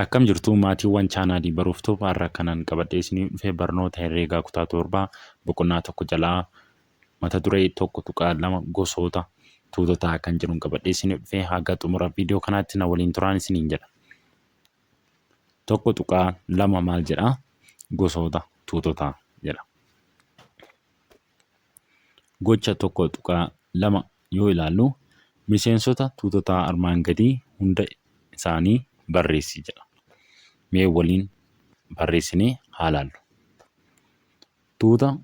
Akkam jirtu maatiiwwan chaanaalii Baruuf Tube har'a kanan qabadhee isinii dhufe barnoota herreegaa kutaa torbaa boqonnaa tokko jalaa mata duree 1.2 gosoota tuutotaa kan jedhuun qabadhee isinii dhufe haga xumura viidiyoo kanaatti na waliin turaan isiniin jedha. 1.2 maal jedha? Gosoota tuutotaa jedha. Gocha 1.2 yoo ilaallu miseensota tuutotaa armaan gadii hunda isaanii barreessi jedha. Mee waliin barreessinee haa ilaallu. Tuuta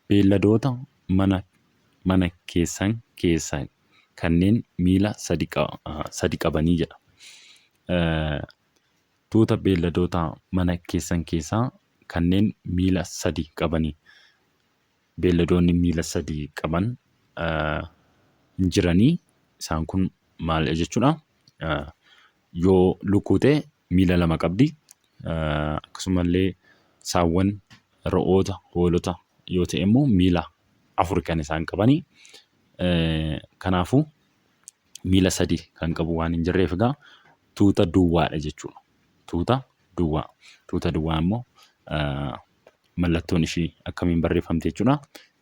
beelladoota mana mana keessan keessaa kanneen miila sadi qabanii jedha. Tuuta beelladoota mana keessan keessaa kanneen miila sadi qabanii. Beelladoonni miila sadi qaban hin jiranii. Isaan kun maal jechuudha? Yoo lukkuu ta'e miila lama qabdi. Akkasumallee saawwan, re'oota, hoolota yoo ta'e immoo miila afur kan isaan qabanii. Kanaafuu miila sadi kan qabu waan hin jirreef egaa tuuta duwwaadha jechuudha. Tuuta duwwaa. Tuuta duwwaa immoo mallattoon ishii akkamiin barreeffamte jechuudha.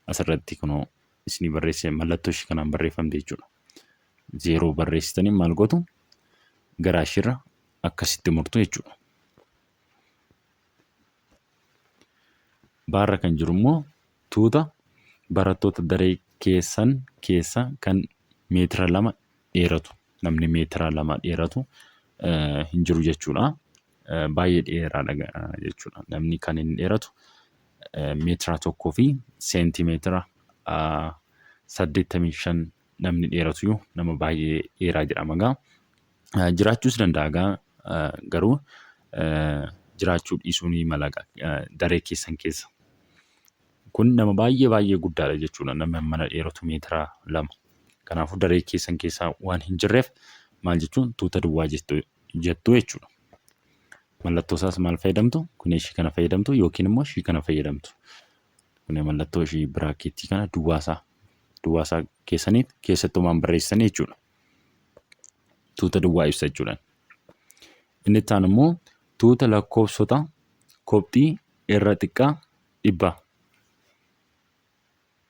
Asirratti kunoo isinii barreesse mallattoo ishii kanaan barreeffamte jechuudha. Zeeroo barreessitanii maal gootu garaa ishiirra akkasitti murtu jechuudha. Baarra kan jiru immoo tuuta barattoota daree keessan keessa kan meetira 2 dheeratu. Namni meetira 2 dheeratu hin jiru jechuudha. Baay'ee dheeraadha jechuudha. Namni kan inni dheeratu meetira tokkoo fi seentimeetira 85 namni dheeratu nama baay'ee dheeraa jedhama egaa. Jiraachuus danda'a egaa garuu jiraachuu dhiisuu ni mala daree keessan keessa. Kun nama baay'ee baay'ee guddaadha jechuudha. Nama mana dheeratu meetira 2. Kanaafuu daree keessan keessa waan hin jirreef maal jechuun tuuta duwwaa jettu jechuudha. Mallattoo isaas maal fayyadamtu? Kun ishii kana fayyadamtu yookiin immoo ishii kana fayyadamtu. Kun mallattoo ishii biraakeettii kana duwwaasaa duwwaasaa keessanii keessattumaan barreessitanii jechuudha. Tuuta duwwaa ibsa jechuudha. Inni itti aanu immoo tuuta lakkoofsota kopxii irra xiqqaa dhibba.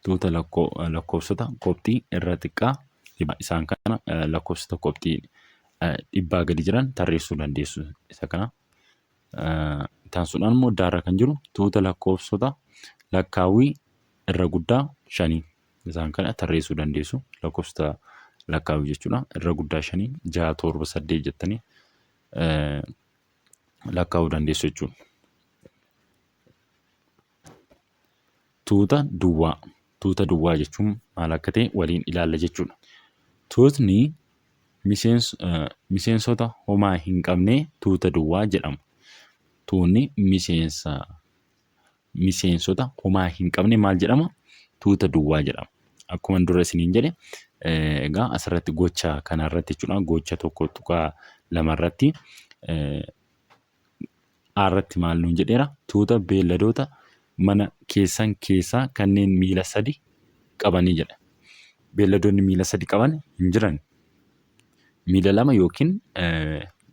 Tuuta lakkoofsota kopxii irra xiqqaa dhibba. Isaan kana lakkoofsota kopxii dhibbaa gadi jiran tarreessuu dandeessu. Isa kana itti aansuudhaan immoo iddaarra kan jiru tuuta lakkoofsota lakkaawwii irra guddaa shanii. Isaan kana tarreessuu dandeessu. Lakkoofsota lakkaawwii jechuudha. Irra guddaa shanii, jaha, torba, saddeet jettanii lakkaa'uu dandeessu jechuudha. Tuuta duwwaa. Tuuta duwwaa jechuun maal akka ta'e waliin ilaalla jechuudha. Tuutni miseensota homaa hin qabne tuuta duwwaa jedhama. Tuutni miseensa miseensota homaa hin qabne maal jedhama? Tuuta duwwaa jedhama. Akkuma dura isiniin jedhe egaa asirratti gocha kanarratti jechuudha gocha 1.2 irratti A irratti maal nuun jedheera? Tuuta beelladoota mana keessan keessaa kanneen miila sadi qabanii jedha. Beelladoonni miila sadi qaban hin jiran. Miila lama yookiin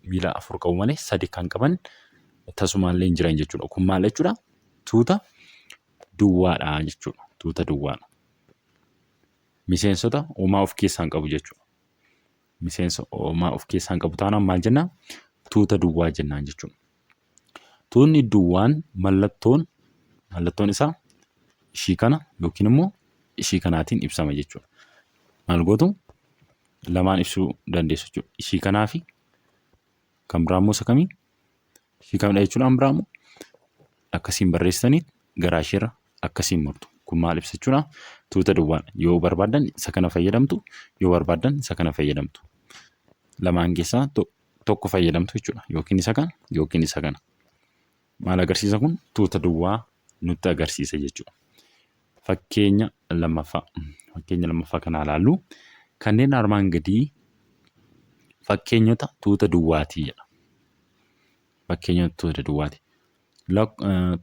miila afur qabu malee sadi kan qaban tasumaallee hin jiran jechuudha. Kun maal jechuudha? Tuuta duwwaadha jechuudha. Tuuta duwwaadha. Miseensota homaa of keessaa hin qabu jechuudha. Miseensa homaa of keessaa hin qabu taanaan maal jennaa? Tuuta duwwaa jennaan jechuudha. Tuutni duwwaan mallattoon mallattoon isaa ishii kana yookiin immoo ishii kanaatiin ibsama jechuudha. Maal gootu? Lamaan ibsuu dandeessu jechuudha. Ishii kanaa fi kan biraa immoo isa kamii? Ishii kamidha jechuudha kan biraa immoo akkasiin barreessitanii garaa isheerra akkasiin murtu. Kun maal ibsa jechuudha? Tuuta duwwaadha. Yoo barbaaddan isa kana fayyadamtu, yoo barbaaddan isa kana fayyadamtu. Lamaan keessaa tokko fayyadamtu jechuudha. Yookiin isa kana yookiin isa kana. Maal agarsiisa kun? Tuuta duwwaa nutti agarsiisa jechuudha. Fakkeenya lammaffaa. Fakkeenya lammaffaa kana ilaallu. Kanneen armaan gadii fakkeenyota tuuta duwwaatii jedha. Fakkeenyota tuuta duwwaati.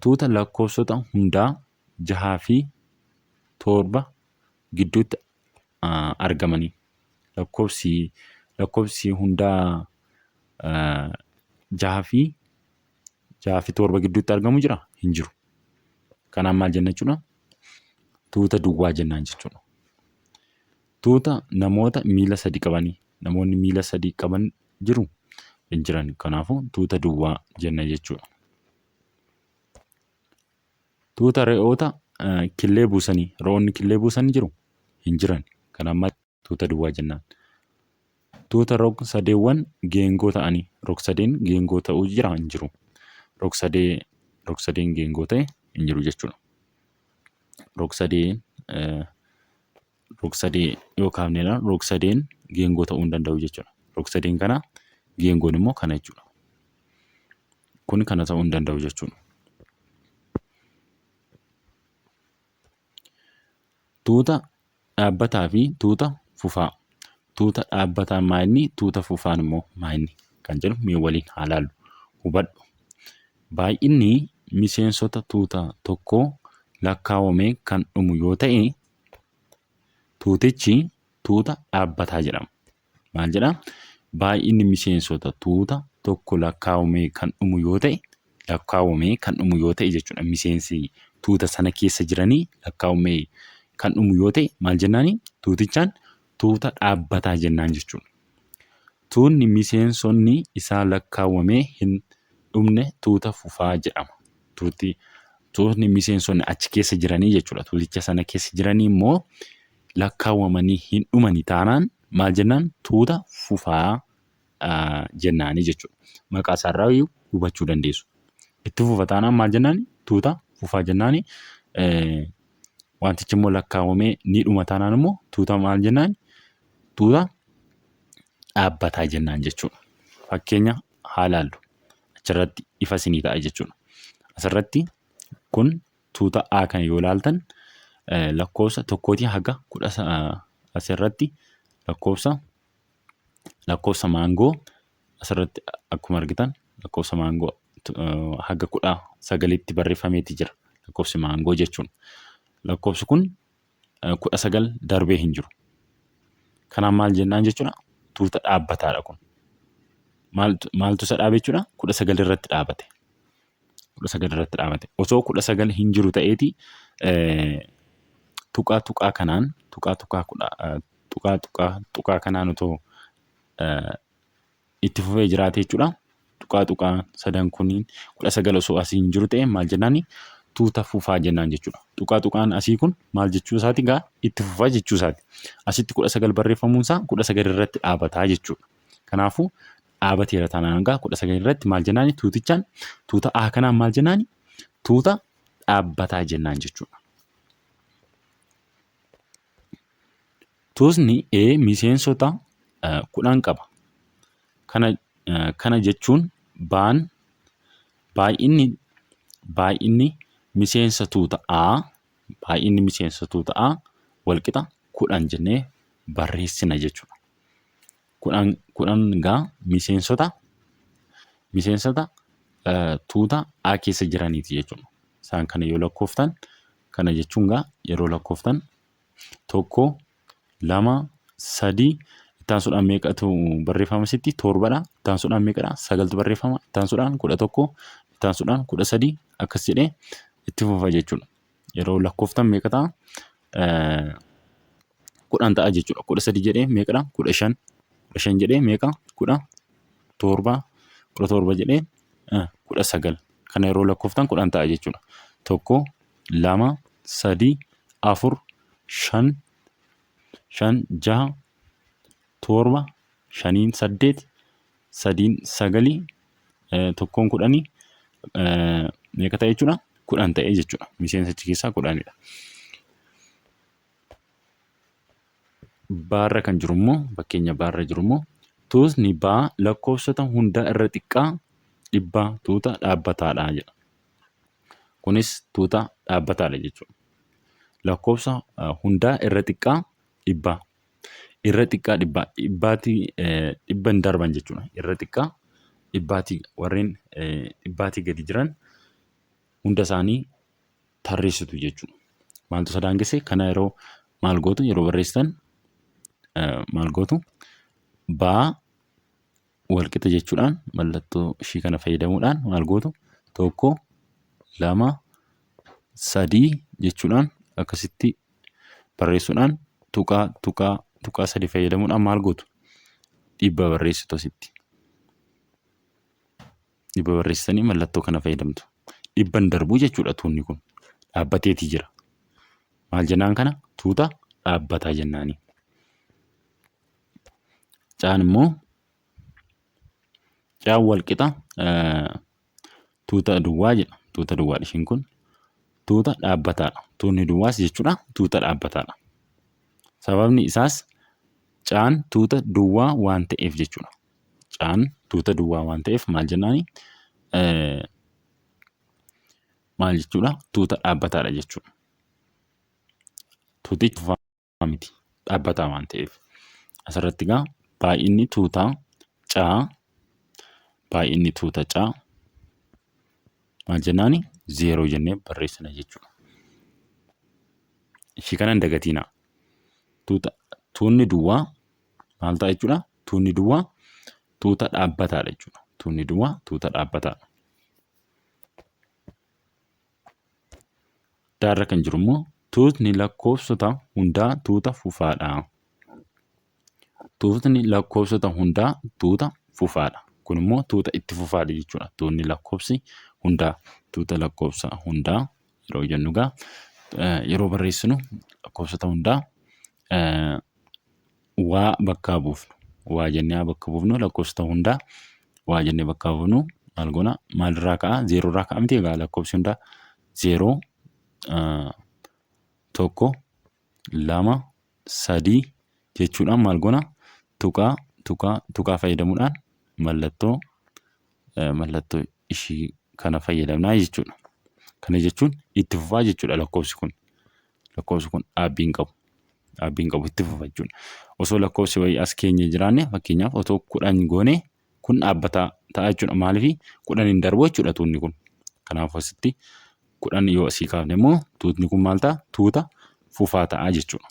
Tuuta lakkoofsota hundaa jahaa fi torba gidduutti argamanii. Lakkoofsi lakkoofsi hundaa Jaha fi 6 fi 7 gidduutti argamu jira? Hin jiru. Kanaaf maal jenna jechuudha? Tuuta duwwaa jennaan jechuudha. Tuuta namoota miila sadi qabanii. Namoonni miila sadi qaban jiru? Hin jiran. Kanaafuu tuuta duwwaa jenna jechuudha. Tuuta re'oota killee buusanii. Re'oonni killee buusan jiru? Hin jiran. Kanaaf maal tuuta duwwaa jennaan. Tuuta rog-sadeewwan geengoo ta'anii. Rog-sadeen geengoo ta'uu jira? Hin jiru. Rog-sadee rog-sadeen geengoo ta'e hin jiru jechuudha. Rog-sadee rog-sadee yoo kaafne rog-sadeen geengoo ta'uu hin danda'u jechuudha. Rog-sadeen kana, geengoon immoo kana jechuudha. Kun kana ta'uu hin danda'u jechuudha. Tuuta dhaabbataa fi tuuta fufaa. Tuuta dhaabbataan maa inni? Tuuta fufaan immoo maa inni? Kan jedhu mee waliin haa laallu. Hubadhu. Baay'inni miseensota tuuta tokkoo lakkaawamee kan dhumu yoo ta'e, tuutichi tuuta dhaabbataa jedhama. Maal jedhaa? Baay'inni miseensota tuuta tokko lakkaawamee kan dhumu yoo ta'e, lakkaawamee kan dhumu yoo ta'e jechuudha. Miseensi tuuta sana keessa jiranii lakkaawamee kan dhumu yoo ta'e maal jennaani? Tuutichaan tuuta dhaabbataa jennaan jechuudha. Tuunni miseensonni isaa lakkaawamee hin dhumne tuuta fufaa jedhama. Tuuti tuutni miseensonni achi keessa jiranii jechuudha. Tuuticha sana keessa jiranii immoo lakkaawamanii hin dhumani taanaan maal jennaan? Tuuta fufaa jennaanii jechuudha. Maqaa isaarraa iyyuu hubachuu dandeessu. Itti fufa taanaan maal jennaani? Tuuta fufaa jennaani. Wantichi immoo lakkaawamee ni dhuma taanaan immoo tuuta maal jennaani? Tuuta dhaabbataa jennaan jechuudha. Fakkeenya haa laallu. Achirratti ifa isinii ta'a jechuudha. Asirratti kun tuuta A kana yoo ilaaltan lakkoofsa tokkootii haga kudha asirratti lakkoofsa maangoo asirratti akkuma argitan lakkoofsa maangoo haga 19tti barreeffameeti jira. Lakkoofsi maangoo jechuun. Lakkoofsi kun 19 darbee hin jiru. Kanaaf maal jennaan jechuudha? Tuuta dhaabbataadha kun. Maaltu isa dhaabe jechuudha? 19 irratti dhaabate. 19 irratti dhaabate. Osoo 19 hin jiru ta'eeti tuqaa tuqaa kanaan tuqaa tuqaa kudha tuqaa tuqaa tuqaa kanaan otoo itti fufee jiraate jechuudha. Tuqaa tuqaa sadan kuniin 19 osoo asii hin jiru ta'e maal jennaani? Tuuta fufaa jennaan jechuudha. Tuqaa tuqaan asii kun maal jechuu isaati gaa? Itti fufaa jechuu isaati. Asitti 19 barreeffamuun isaa 19 irratti dhaabataa jechuudha. Kanaafuu dhaabateera taanaan gaa 19 irratti maal jennaani? Tuutichaan tuuta A kanaan maal jennaani? Tuuta dhaabbataa jennaan jechuudha. Tuutni A miseensota 10 qaba. Kana jechuun baan baay'inni baay'inni miseensa tuuta A baay'inni miseensa tuuta A walqixa 10 jennee barreessina jechuudha. 10 10 gaa miseensota tuuta A keessa jiraniiti jechuudha. Isaan kana yoo lakkooftan, kana jechuun gaa yeroo lakkooftan tokko, lama, sadii, itti aansuudhaan meeqatu barreeffama asitti? Torbadha. Itti aansuudhaan meeqadha? Sagaltu barreeffama. Itti aansuudhaan 11, itti aansuudhaan 13, akkas jedhee itti fufa jechuudha. Yeroo lakkooftan meeqa ta'a? 10 ta'a jechuudha. 13 jedhee meeqadha? 15. 15 jedhee meeqa? 17. 17 jedhee 19. Kana yeroo lakkooftan 10 ta'a jechuudha. Tokko, lama, sadii, afur, shan, shan, jaha, torba, shaniin saddeet, sadiin sagalii, tokkoon kudhanii, meeqa ta'e jechuudha? 10 ta'e jechuudha. Miseensa achi keessaa 10dha. Baarra kan jiru immoo, fakkeenya baarra jiru immoo, tuutni baa lakkoofsota hunda irra xiqqaa dhibbaa tuuta dhaabbataadha jedha. Kunis tuuta dhaabbataadha jechuudha. Lakkoofsa hundaa irra xiqqaa dhibbaa. Irra xiqqaa dhibbaa. Dhibbaatii dhibba hin darban jechuudha. Irra xiqqaa dhibbaatii warreen dhibbaatii gadi jiran hunda isaanii tarreessitu jechuudha. Maaltu isa daangesse? Kana yeroo maal gootu, yeroo barreessitan maal gootu? Baa Walqixa jechuudhaan mallattoo ishii kana fayyadamuudhaan maal gootu? Tokko, lama, sadii jechuudhaan akkasitti barreessuudhaan tuqaa tuqaa tuqaa sadi fayyadamuudhaan maal gootu? Dhibba barreessitu asitti. Dhibba barreessitanii mallattoo kana fayyadamtu. Dhibban darbuu jechuudha tuunni kun. Dhaabbateeti jira. Maal jennaan kana? Tuuta dhaabbataa jennaani. Caan immoo caan wal qixa tuuta duwwaa jedha. Tuuta duwwaadha ishiin kun. Tuuta dhaabbataadha. Tuunni duwwaas jechuudha tuuta dhaabbataadha. Sababni isaas caan tuuta duwwaa waan ta'eef jechuudha. Caan tuuta duwwaa waan ta'eef maal jennaani? Maal jechuudha? Tuuta dhaabbataadha jechuudha. Tuutichi fufaa miti dhaabbataa waan ta'eef. Asirratti egaa baay'inni tuutaa caa baay'inni tuuta caa maal jennaani? Zeeroo jennee barreessina jechuudha. Ishii kana hin dagatiinaa. Tuuta tuunni duwwaa maal ta'a jechuudha? Tuunni duwwaa tuuta dhaabbataadha jechuudha. Tuunni duwwaa tuuta dhaabbataadha. Daarra kan jiru immoo tuutni lakkoofsota hundaa tuuta fufaadha. Tuutni lakkoofsota hundaa tuuta fufaadha. Kun immoo tuuta itti fufaadha jechuudha. Tuutni lakkoofsi hundaa tuuta lakkoofsa hundaa yeroo jennu egaa yeroo barreessinu lakkoofsota hundaa waa bakkaa buufnu. Waa jennee haa bakka buufnu lakkoofsota hundaa waa jennee bakka buufnu maal goona maalirraa ka'a zeeroorraa ka'a miti egaa lakkoofsi hundaa zeeroo tokko lama sadii jechuudhaan maal goona tuqaa tuqaa tuqaa fayyadamuudhaan mallattoo mallattoo ishii kana fayyadamnaa jechuudha. Kana jechuun itti fufaa jechuudha lakkoofsi kun. Lakkoofsi kun dhaabbii hin qabu. Dhaabbii hin qabu itti fufa jechuudha. Osoo lakkoofsi wayii as keenya jiraanne fakkeenyaaf otoo 10 goone kun dhaabbataa ta'a jechuudha. Maaliif 10 hin darbu jechuudha tuunni kun. Kanaaf asitti 10 yoo asii kaafne immoo tuutni kun maal ta'a? Tuuta fufaa ta'a jechuudha.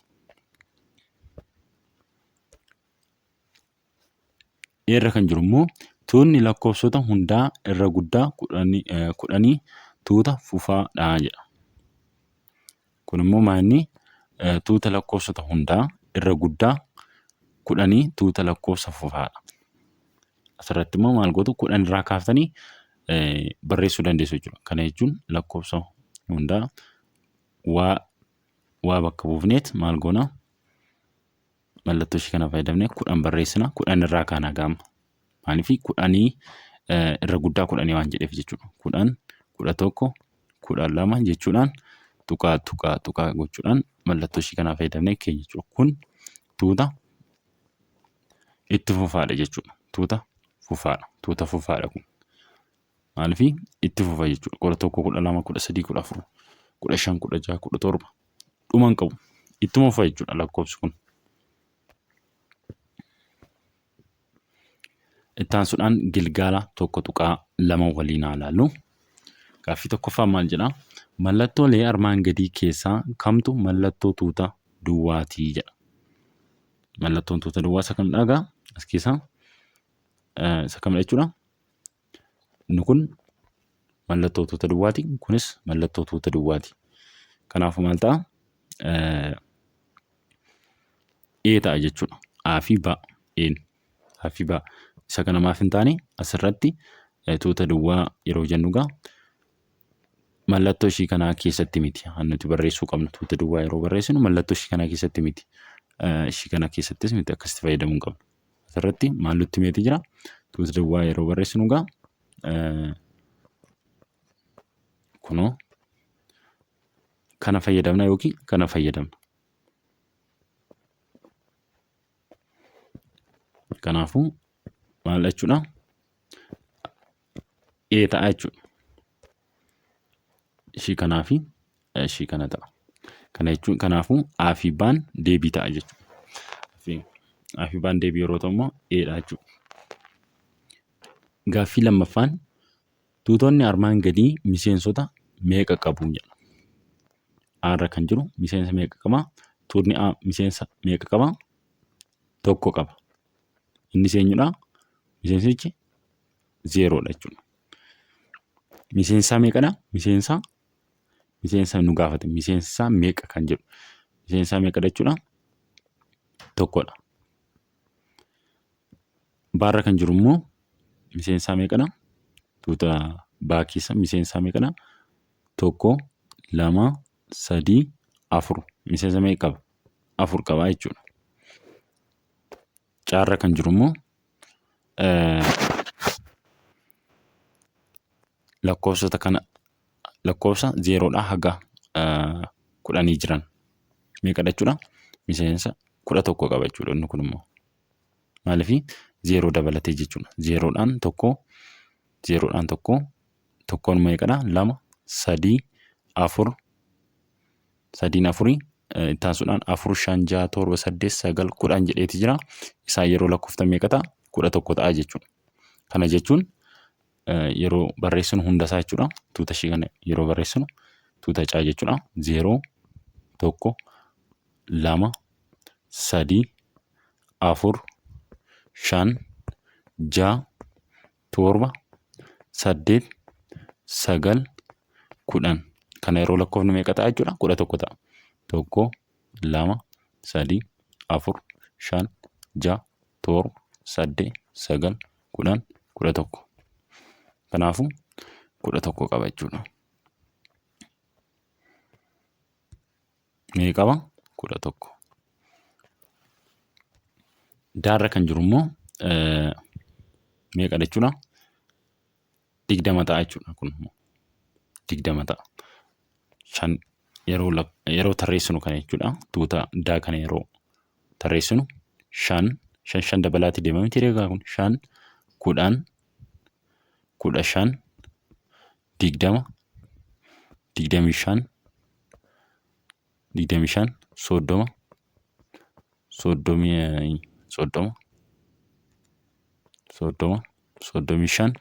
Irra kan jiru immoo tuutni lakkoofsota hundaa irra guddaa kudhanii tuuta fufaadha jedha. Kun immoo maal inni tuuta lakkoofsota hundaa irra guddaa kudhanii tuuta lakkoofsa fufaadha. Asirratti immoo maal gootu 10 irraa kaaftanii barreessuu dandeessu jechuudha. Kana jechuun lakkoofsa hundaa waa bakka buufneet maal goona Mallattoo ishee kana fayyadamnee 10 barreessina. 10 irraa kaana gaama. Maaliif kudhanii irra guddaa kudhanii waan jedheef jechuudha. 10, 11, 12 jechuudhaan tuqaa tuqaa tuqaa gochuudhaan mallattoo ishee kanaa fayyadamnee keenya jechuudha. Kun tuuta itti fufaadha jechuudha. Tuuta fufaadha. Tuuta fufaadha kun. Maaliif itti fufa jechuudha. 11, 12, 13, 14, 15, 16, 17 dhuma hin qabu. Ittuma fufa jechuudha lakkoofsi kun. Itti aansuudhaan gilgaala 1.2 waliin haa ilaallu. Gaaffii tokkoffaa maal jedhaa? Mallattoolee armaan gadii keessaa kamtu mallattoo tuuta duwwaatii jedha. Mallattoon tuuta duwwaa isa kamidha egaa? As keessaa isa kamidha jechuudha? Inni kun mallattoo tuuta duwwaati. Kunis mallattoo tuuta duwwaati. Kanaafuu maal ta'a? A ta'a jechuudha. A fi B. A'n A fi B. Isa kana maaf hin taane asirratti tuuta duwwaa yeroo jennu egaa mallattoo ishii kanaa keessatti miti. Kan nuti barreessuu qabnu tuuta duwwaa yeroo barreessinu mallattoo ishii kanaa keessatti miti. Ishii kana keessattis miti akkasitti fayyadamuu hin qabnu. Asirratti maal nutti himeeti jira? Tuuta duwwaa yeroo barreessinu egaa kunoo kana fayyadamna yookiin kana fayyadamna. Kanaafuu maal jechuudha? A ta'a jechuudha. Ishii kanaa fi ishii kana ta'a. Kana jechuun kanaafuu A fi B'n deebii ta'a jechuudha. A fi B'n deebii yeroo ta'u immoo A dha jechuudha. Gaaffii lammaffaan tuutonni armaan gadii miseensota meeqa qabu jedha. A irra kan jiru miseensa meeqa qaba? Tuutni A miseensa meeqa qaba? Tokko qaba. Innis eenyudha? Miseensichi zeeroodha jechuudha. Miseensa meeqadha? Miseensa miseensa nu gaafate. Miseensa meeqa kan jedhu. Miseensa meeqadha jechuudha? Tokkodha. Baarra kan jiru immoo miseensa meeqadha? Tuuta baa keessa miseensa meeqadha? Tokko, lama, sadii, afur. Miseensa meeqa qaba? Afur qaba jechuudha. Caarra kan jiru immoo lakkoofsota kana lakkoofsa zeeroodhaa haga 10 jiran meeqadha jechuudha? Miseensa 11 qaba jechuudha inni kun immoo. Maaliif zeeroo dabalatee jechuudha. Zeeroodhaan tokko, zeeroodhaan tokko, tokkoon meeqadha? Lama, sadii, afur, sadiin afurii itti aansuudhaan afur, shan, jaha, torba, saddeet, sagal, 10 jedheeti jira. Isaan yeroo lakkooftan meeqa ta'a? 11 ta'a jechuudha. Kana jechuun yeroo barreessinu hunda isaa jechuudha. Tuuta ishii kana yeroo barreessinu tuuta caa jechuudha. Zeeroo, tokko, lama, sadii, afur, shan, ja'a, torba, saddeet, sagal, 10. Kana yeroo lakkoofnu meeqa ta'a jechuudha? 11 ta'a. Tokko, lama, sadii, afur, shan, ja'a, torba, saddeet, sagal, 10, 11. Kanaafuu 11 qaba jechuudha. Meeqa qaba? 11. Daarra kan jiru immoo meeqa jechuudha? 20 ta'a jechuudha kun immoo. 20 ta'a. Shan yeroo yeroo tarreessinu kana jechuudha. Tuuta daa kana yeroo tarreessinu shan shan shan dabalaatti deema miti egaa kun shan 10 15 20 25 25 30 30 30 35 40 40 45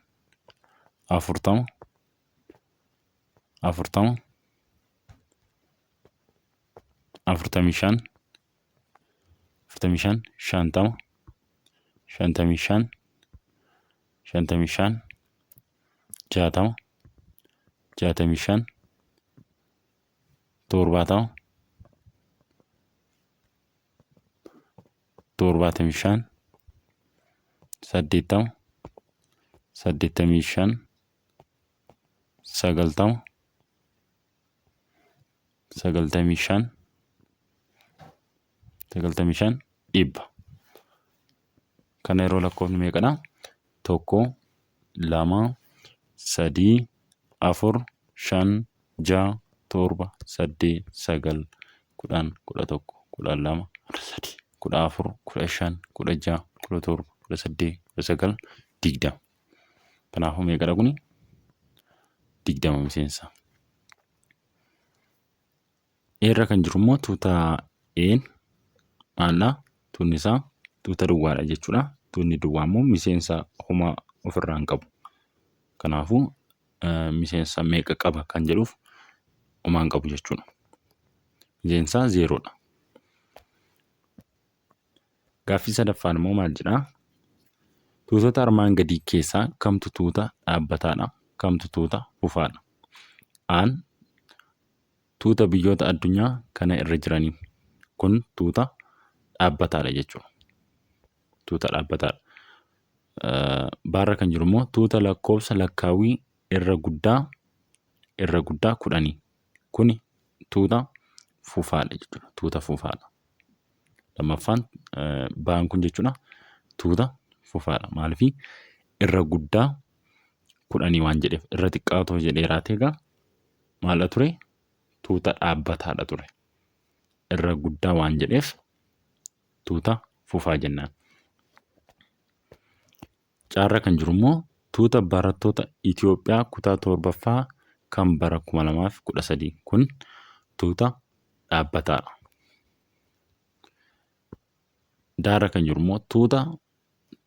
45 50 55 55 60 65 70 75 80 85 90 95 95 100. Kana yeroo lakkoofnu meeqadha? Tokko, lama, sadii, afur, shan, ja'a, torba, saddeet, sagal, 10, 11, 12, 13, 14, 15, 16, 17, 18, 19, 20. Kanaafuu meeqadha kuni? 20 miseensa. Eerra kan jiru immoo tuuta Een maaldha? Tuunni isaa tuuta duwwaadha jechuudha. Tuunni duwwaa immoo miseensa homaa ofirraa hin qabu. Kanaafuu miseensa meeqa qaba kan jedhuuf homaa hin qabu jechuudha. Miseensa zeeroodha. Gaaffii sadaffaan immoo maal jedhaa? Tuutota armaan gadii keessaa kamtu tuuta dhaabbataadha? Kamtu tuuta fufaadha? Aan tuuta biyyoota addunyaa kana irra jiranii. Kun tuuta dhaabbataadha jechuudha. Tuuta dhaabbataadha. Baarra kan jiru immoo tuuta lakkoofsa lakkaawwii irra guddaa irra guddaa 10. Kuni tuuta fufaadha jechuudha. Tuuta fufaadha. Lammaffaan baan kun jechuudha tuuta fufaadha. Maaliif irra guddaa 10 waan jedheef irra xiqqaa otoo jedhee raate egaa maal ture tuuta dhaabbataadha ture. Irra guddaa waan jedheef tuuta fufaa jennaan. Caarra kan jiru immoo tuuta barattoota Itoophiyaa kutaa 7ffaa kan bara 2013 kun tuuta dhaabbataadha. Daarra kan jiru immoo tuuta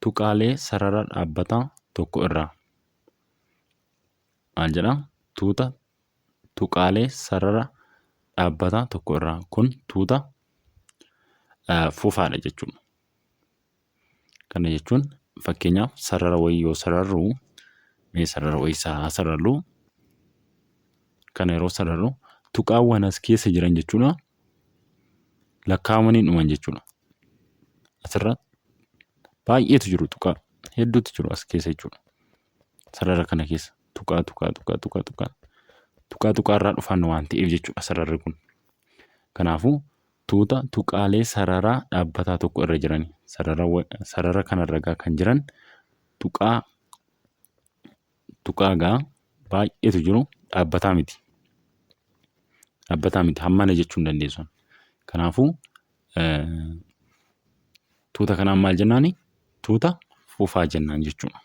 tuqaalee sarara dhaabbataa tokko irraa. Maal jedhaa? Tuuta tuqaalee sarara dhaabbataa tokko irraa kun tuuta fufaadha jechuudha. Kana jechuun Fakkeenyaaf sarara wayii yoo sararru, mee sarara wayii haa sararru. Kana yeroo sararru tuqaawwan as keessa jiran jechuudha. Lakkaa'amanii dhuman jechuudha. Asirra baay'eetu jiru, tuqaa hedduutu jiru as keessa jechuudha. Sarara kana keessa tuqaa tuqaa tuqaa tuqaa tuqaa tuqaa tuqaa irraa dhufan waan ta'eef jechuudha sararri kun. Kanaafuu tuuta tuqaalee sararaa dhaabbataa tokko irra jiran, sarara kanarra gaa kan jiran tuqaa tuqaa gaa baay'eetu jiru, dhaabbataa miti. Dhaabbataa miti, hammana jechuu hin dandeessu. Kanaafuu tuuta kanaan maal jennaani? Tuuta fufaa jennaan jechuudha.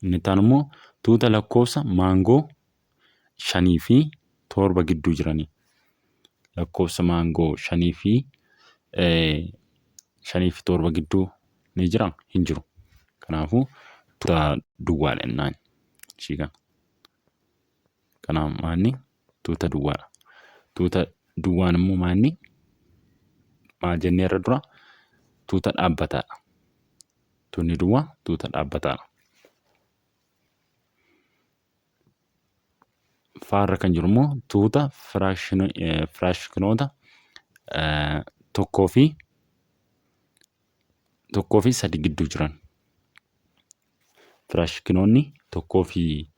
Inni itti aanu immoo tuuta lakkoofsa maangoo 5 fi 7 gidduu jiranii. Lakkoofsa maangoo 5 fi 7 gidduu ni jiraa? Hin jiru. Kanaafuu tuuta duwwaadha jennaan ishii kana. Kanaaf maanni tuuta duwwaadha. Tuuta duwwaan immoo maanni maal jennee irra dura? Tuuta dhaabbataadha. Tuunni duwwaa tuuta dhaabbataadha. Faarra kan jiru immoo tuuta firaakshinoota 1 fi 3 gidduu jiran. Firaakshinoonni 1 fi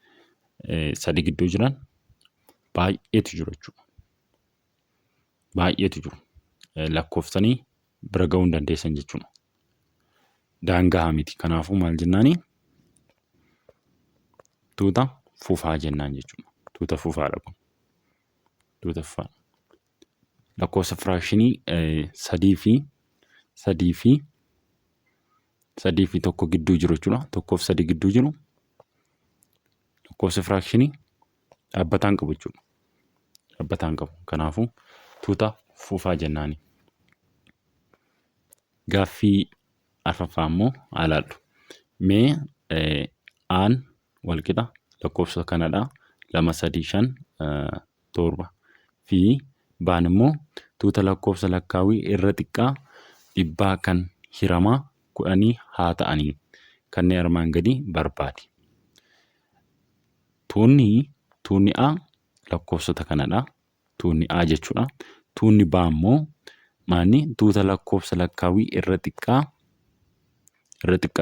3 gidduu jiran baay'eetu jiru jechuudha. Baay'eetu jiru. Lakkoofsanii bira ga'uu hin dandeessan jechuudha. Daangaa miti. Kanaafuu maal jennaani? Tuuta fufaa jennaan jechuudha. Tuuta fufaadha kun. Tuuta fufaadha. Lakkoofsa firaakshinii 3 fi 1 gidduu jiru jechuudha. 1 fi 3 gidduu jiru lakkoofsa firaakshinii dhaabbataa hin qabu jechuudha. Dhaabbataa hin qabu. Kanaafuu tuuta fufaa jennaani. Gaaffii arfaffaa immoo haa ilaallu. Mee aan walqixa lakkoofsa kanadha. 2, 3, 5, 7 fi baan immoo tuuta lakkoofsa lakkaawwii irra xiqqaa dhibbaa kan hiramaa 10 haa ta'anii kanneen armaan gadii barbaadi. Tuunni A lakkoofsota kanadha. Tuunni A jechuudha. Tuunni B immoo maanni? Tuuta lakkoofsa lakkaawwii irra xiqqaa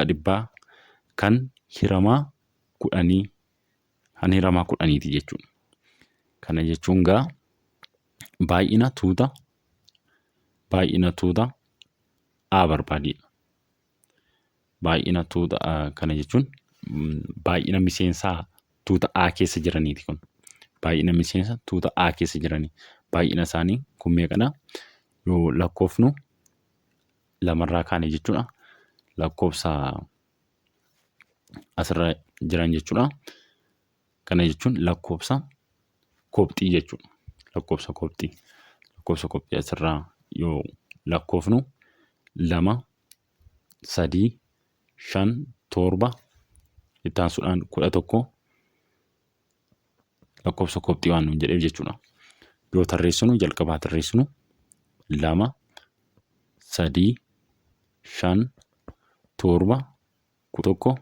dhibbaa kan hiramaa 10, kan hiramaa 10ti jechuudha. Kana jechuun gaa baay'ina tuuta A barbaadidha. Baay'ina tuuta kana jechuun baay'ina miseensaa tuuta A keessa jiraniiti kun. Baay'ina miseensa tuuta A keessa jiranii. Baay'ina isaanii kun meeqadha? Yoo lakkoofnu lamarraa kaane jechuudha. Lakkoofsa asirra jiran jechuudha. Kana jechuun lakkoofsa kobxii jechuudha. Lakkoofsa kobxii. Lakkoofsa kobxii asirraa yoo lakkoofnu 2, 3, 5, 7, itti aansuudhaan 11, lakkoofsa kobxii waan nuun jedheef jechuudha. Yoo tarreessinu, jalqabaa tarreessinu, 2, 3, 5, 7, 11, 13,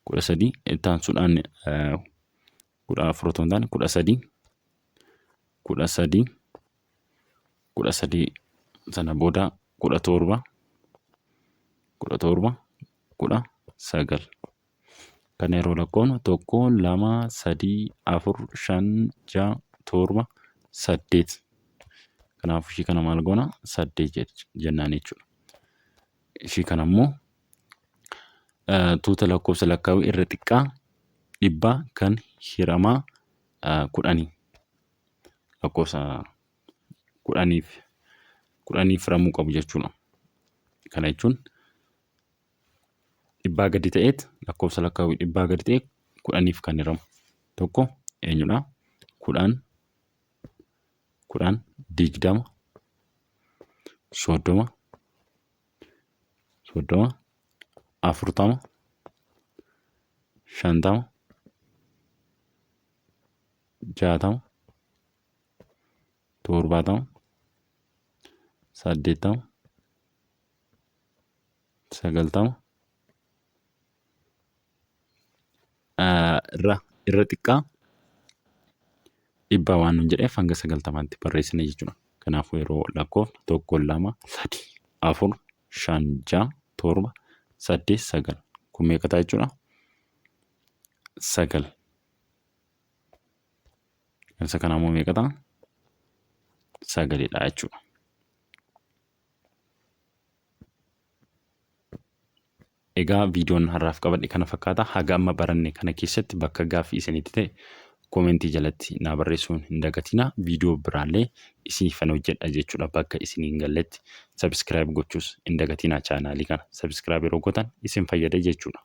13, itti aansuudhaan 14 otoo hin taane 13, 13, 13, sana booda 17, 17, 19. Kana yeroo lakkoofnu 1, 2, 3, 4, 5, 6, 7, 8. Kanaafuu ishii kana maal goona? 8 jennaan jechuudha. Ishii kana immoo tuuta lakkoofsa lakkaawwii irra xiqqaa dhibbaa kan hiramaa 10, lakkoofsa 10f hiramuu qabu jechuudha. Kana jechuun dhibbaa gadi ta'eet, lakkoofsa lakkaawwii dhibbaa gadi ta'e 10f kan hiramu. Tokko eenyudha? 10, 10, 20, 30, 30, 40, 50, 60, 70, 80, 90 irra irra xiqqaa dhibbaa waan nun jedheef hanga 90tti barreessina jechuudha. Kanaafuu yeroo lakkoofnu 1, 2, 3, 4, 5, 6, 7, 8, 9. Kun meeqa ta'a jechuudha? 9. Isa kana immoo meeqa ta'a? Sagalidha jechuudha. Egaa viidiyoon har'aaf qabadhe kana fakkaata. Haga amma baranne kana keessatti bakka gaaffii isinitti ta'e koomentii jalatti naa barreessuun hin dagatinaa. Viidiyoo biraallee isiniifan hojjedha jechuudha. Bakka isin hin galletti sabiskiraayib gochuus hin dagatinaa chaanaalii kana. Sabiskiraayib yeroo gootan isin fayyada jechuudha.